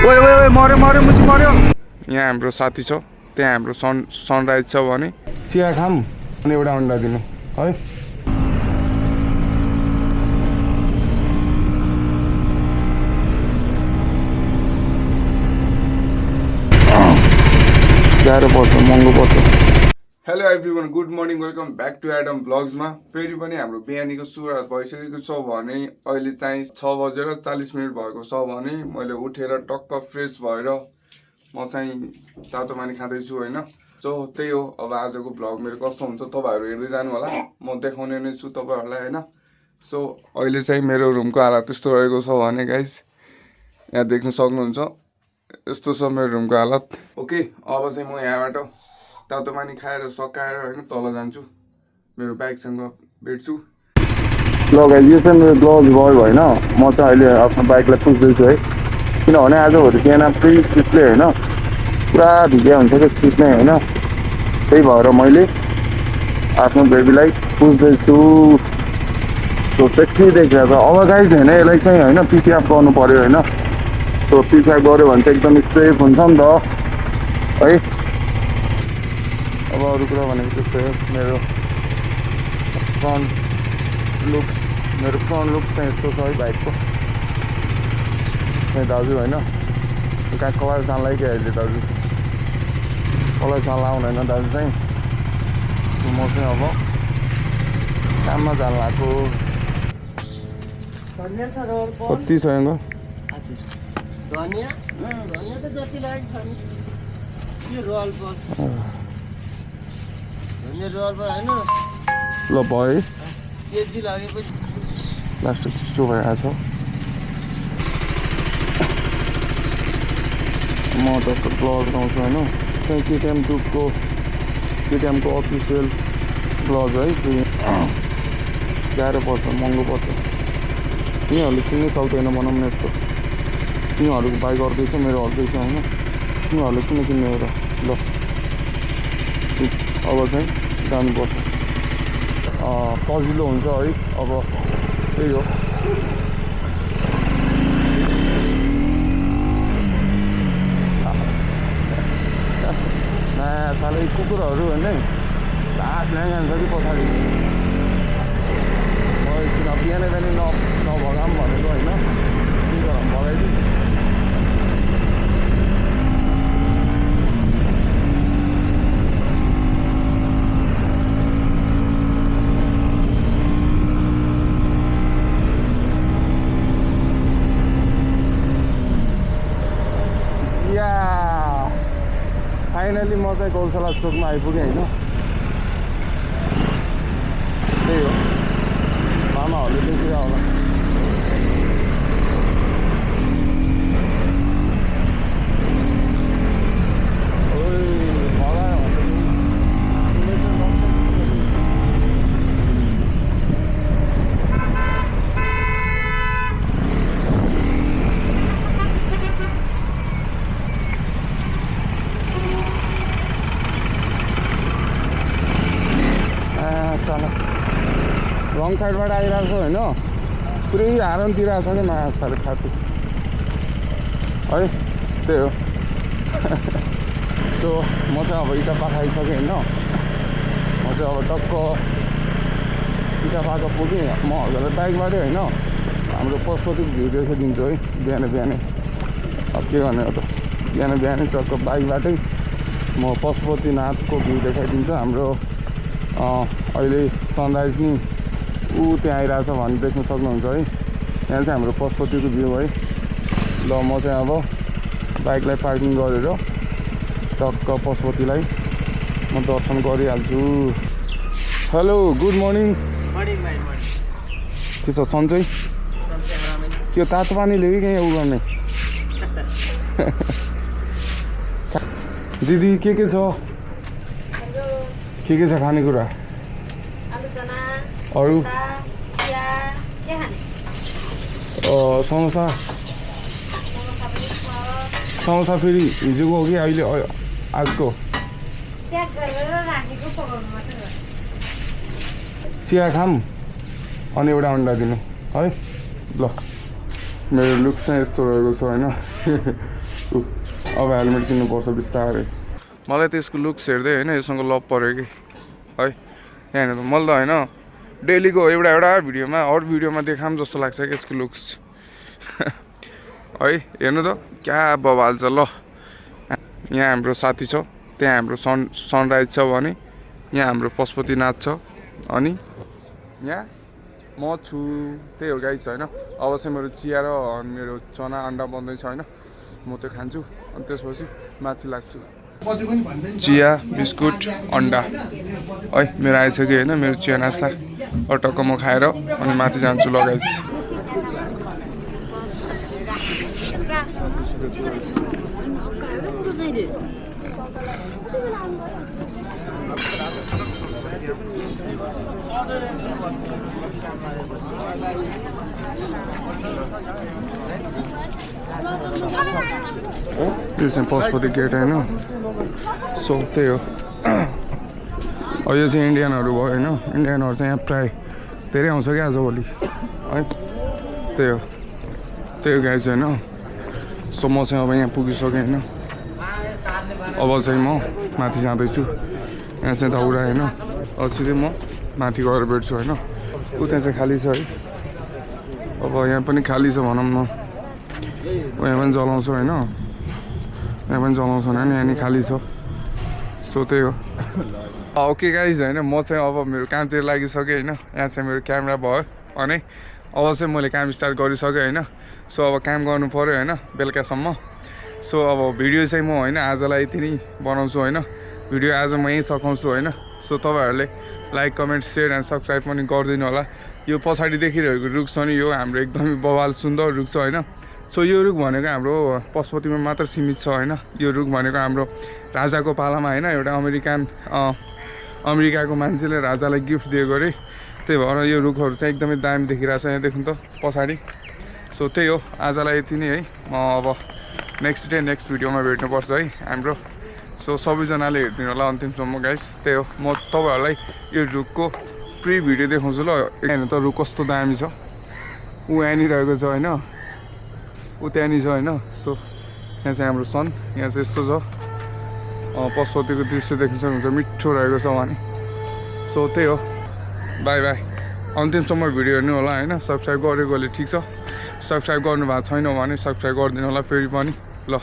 ओए ओए ओए मर्यो मर्यो मुची मर्यो। यहाँ हाम्रो साथी छ, त्यहाँ हाम्रो सनराइज छ भने चिया खाम अनि एउटा अन्डा दिनु है। गाह्रो पर्छ, महँगो पर्छ। Hello everyone, good morning, welcome back to Adam भ्लग्समा। फेरि पनि हाम्रो बिहानीको सुरुवात भइसकेको छ भने अहिले चाहिँ 6:40 भएको छ भने मैले उठेर टक्क फ्रेस भएर म चाहिँ तातो पानी खाँदैछु होइन। सो त्यही हो, अब आजको भ्लग मेरो कस्तो हुन्छ तपाईँहरू हेर्दै जानु होला, म देखाउने नै छु तपाईँहरूलाई होइन। सो अहिले चाहिँ मेरो रुमको हालत त्यस्तो रहेको छ भने गाइस यहाँ देख्न सक्नुहुन्छ, यस्तो छ मेरो रुमको हालत। ओके, अब चाहिँ म यहाँबाट तातो पानी खाएर सकाएर होइन तल जान्छु, मेरो बाइकसँग भेट्छु। ल गाइस, यो चाहिँ मेरो ग्लोभ भयो होइन। म चाहिँ अहिले आफ्नो बाइकलाई पुस्दैछु है, किनभने आजभोलि बिहान फ्री सिटले होइन पुरा भिजा हुन्छ कि सिट नै होइन। त्यही भएर मैले आफ्नो बेबीलाई पुस्दैछु। सो सेक्सी देखिरहेको छ। अब गाइस होइन, यसलाई चाहिँ होइन पिपिएफ गर्नु पऱ्यो होइन। सो पिपिएफ गऱ्यो भने चाहिँ एकदम सेफ हुन्छ नि त है। अब अरू कुरा भनेको त्यस्तै हो। मेरो फ्रन्ट लुक चाहिँ यस्तो छ है बाइकको। दाजु होइन कहाँ कलेज जान लाग्यो अहिले दाजु, कलेज जान लाउँदैन दाजु चाहिँ। म चाहिँ अब काममा जान लाग्यो। कति छ यहाँ? धनिया त जति लागेको छ नि यो रोल पर धनिया रोल पर हैन। ल भयो केजी लागेपछि प्लास्टिक चिसो भइरहेको छ। म टक्क ग्लोभ लगाउँछु होइन, चाहिँ केटिएमको अफिसियल ग्लोभ है। गाह्रो पर्छ, महँगो पर्छ, तिनीहरूले किन्नै सक्दैन बनाउनु यस्तो। तिनीहरूको बाइक अर्कै छ, मेरो अर्कै छ होइन। तिनीहरूले किन किन्ने हो र। ल अब चाहिँ जानुपर्छ, सजिलो हुन्छ है। अब त्यही हो। सालै कुकुरहरू होइन लाट ल्याइहाल्छ कि पछाडि। म किन बिहानै बिहानै नभगाम भनेको होइन, के गरौँ भगाइदिउँ। फाइनली म चाहिँ गौशाला चोकमा आइपुगेँ होइन। त्यही हो, मामाहरूले देखिरह होला। रङ साइडबाट आइरहेको छ होइन, पुरै हारनतिर आएको छ कि माछाहरू खाँदै है। त्यही हो। सो म चाहिँ अब इटा पाखा आइसकेँ होइन। म चाहिँ अब टक्क इटा पाखा पुगेँ। म हजुरलाई बाइकबाटै होइन हाम्रो पशुपतिको भ्यू देखाइदिन्छु है बिहानै। अब के गर्ने हो त, बिहानै टक्क बाइकबाटै म पशुपतिनाथको भ्यू देखाइदिन्छु। हाम्रो अहिले सनराइज नि त्यहाँ आइरहेछ भने देख्न सक्नुहुन्छ है। यहाँ चाहिँ हाम्रो पशुपतिको भ्यू है। ल म चाहिँ अब बाइकलाई पार्किङ गरेर टक्क पशुपतिलाई म दर्शन गरिहाल्छु। Hello, good morning. के छ सन्चै? त्यो तातो पानीले कि कहीँ उ गर्ने? दिदी के छ? के छ खानेकुरा? अरू समोसा फेरि हिजोको हो कि अहिले आजको? चिया खाम अनि एउटा अन्डा दिनु है। ल मेरो लुक चाहिँ यस्तो रहेको छ होइन अब हेलमेट किन्नुपर्छ बिस्तारै मलाई त यसको लुक्स हेर्दै होइन योसँग लभ पऱ्यो कि है यहाँनिर त मैले त होइन डेलीको एउटा भिडियोमा अरू भिडियोमा देखाम जस्तो लाग्छ कि यसको लुक्स है हेर्नु त क्या बवाल छ ल यहाँ हाम्रो साथी छ त्यहाँ हाम्रो सनराइज छ भने यहाँ हाम्रो पशुपतिनाथ छ अनि यहाँ म छु त्यही हो गाइस होइन अब चाहिँ मेरो चिया र मेरो चना अन्डा बन्दैछ होइन म त्यो खान्छु अनि त्यसपछि माथि लाग्छु चिया बिस्कुट अन्डा है मेरो आइसक्यो होइन मेरो चिया नास्ता टक्क म खाएर अनि माथि जान्छु लगाइस यो चाहिँ पशुपति गेट होइन सो त्यही हो यो चाहिँ इन्डियनहरू भयो होइन इन्डियनहरू चाहिँ यहाँ प्रायः धेरै आउँछ क्या आजभोलि है त्यही हो गाइज होइन सो म चाहिँ अब यहाँ पुगिसकेँ होइन अब चाहिँ म माथि जाँदैछु यहाँ चाहिँ दाउरा होइन सिधै म माथि गएर भेट्छु होइन उता चाहिँ खाली छ है अब यहाँ पनि खाली छ भनौँ न यहाँ पनि जलाउँछ होइन यहाँ पनि जलाउँछ होइन यहाँ नि खाली छ सो त्यही हो ओके गाइज होइन म चाहिँ अब मेरो कामतिर लागिसकेँ होइन यहाँ चाहिँ मेरो क्यामेरा भयो अनि अब चाहिँ मैले काम स्टार्ट गरिसकेँ होइन सो अब काम गर्नु पऱ्यो होइन बेलुकासम्म सो अब भिडियो चाहिँ म होइन आजलाई यति नै बनाउँछु होइन भिडियो आज म यहीँ सघाउँछु होइन सो तपाईँहरूले like comment share and subscribe पनि गरिदिनु होला यो पछाडि देखिरहेको रुख छ नि यो हाम्रो एकदमै बवाल सुन्दर रुख छ होइन सो यो रुख भनेको हाम्रो पशुपतिमा मात्र सीमित छ होइन यो रुख भनेको हाम्रो राजाको पालामा होइन एउटा अमेरिकाको मान्छेले राजालाई गिफ्ट दिएको अरे त्यही भएर यो रुखहरू चाहिँ एकदमै दामी देखिरहेको छ यहाँ देख्नु त पछाडि सो त्यही हो आजलाई यति नै है म अब नेक्स्ट भिडियोमा भेट्नुपर्छ है हाम्रो सो सबैजनाले हेरिदिनु होला अन्तिमसम्म गाइस त्यही हो म तपाईँहरूलाई यो रुखको प्री भिडियो देखाउँछु ल हेर्नु त रुख कस्तो दामी छ ऊ यहाँनिर रहेको छ होइन ऊ त्यहाँनिर छ होइन सो यहाँ चाहिँ हाम्रो सन यहाँ चाहिँ यस्तो छ पशुपतिको दृश्य देख्नु सक्नुहुन्छ मिठो रहेको छ भने सो त्यही हो बाई अन्तिमसम्म भिडियो हेर्नु होला होइन सब्सक्राइब गरेकोले ठिक छ सब्सक्राइब गर्नु भएको छैन भने सब्सक्राइब गरिदिनु होला फेरि पनि ल